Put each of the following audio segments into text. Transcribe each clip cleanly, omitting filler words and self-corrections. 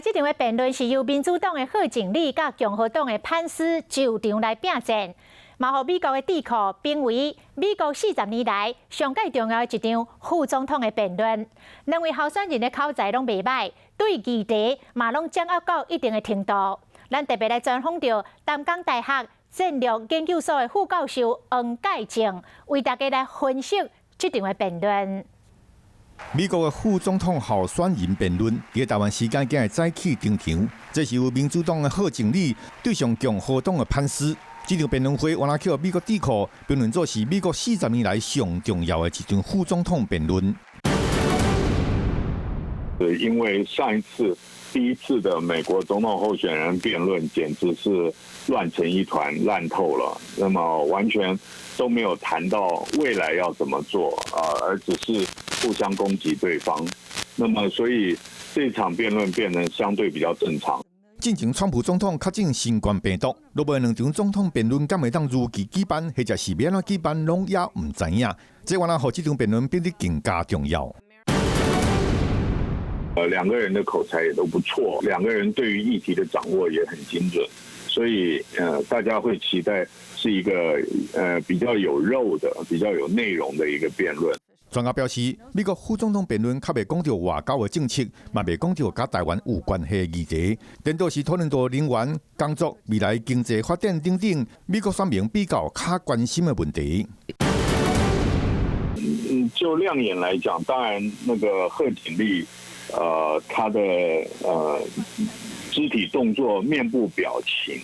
這場的辯論是由民主黨的賀錦麗佮共和黨的潘斯就場來拚戰，嘛予美國的智庫評為美國40年來上蓋重要的一場副總統的辯論。兩位候選人的口才攏袂䆀，對議題嘛攏掌握到一定的程度。咱特別來專訪著淡江大學戰略研究所的副教授黃介正，為大家來分析這場的辯論。美國的副總統候選人辯論，佇台灣時間今日早起登場。這是由民主黨的賀錦麗對上共和黨的潘斯。這場辯論會，原來予美國智庫評論做是美國40年來上重要的一場副總統辯論。因為上一次第一次的美國總統候選人辯論，簡直是亂成一團，爛透了。那麼完全都沒有談到未來要怎麼做啊，而只是互相攻擊對方。那麼所以這場辯論變得相對比較正常。進前川普總統確診新冠病毒，落尾兩場總統辯論敢會當如期舉辦，或者是欲按怎舉辦，攏猶毋知影。這原來予這場辯論變得更加重要。兩個人的口才也都不錯，兩個人對於議題的掌握也很精準，所以大家會期待是一個比較有肉的、比較有內容的一個辯論。專家表示，美國副總統辯論較袂講著外交的政策，嘛袂講著佮台灣有關係的議題，顛倒是討論著能源、工作、未來經濟發展等等，美國選民比較較關心的問題。嗯，就亮眼來講，當然那個賀錦麗，他的肢體動作、面部表情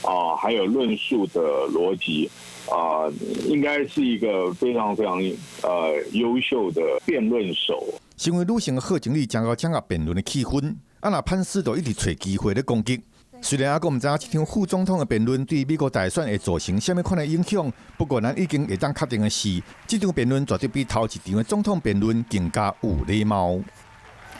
啊，還有論述的邏輯啊，應該是一個非常非常優秀的辯論手。身為女性的賀錦麗，誠𠢕掌握辯論的氣氛，啊，若潘斯就一直揣機會咧攻擊。雖然猶閣毋知影這場副總統的辯論對美國大選會造成啥物款的影響，不過咱已經會當確定的是，這場辯論絕對比頭一場的總統辯論更加有禮貌。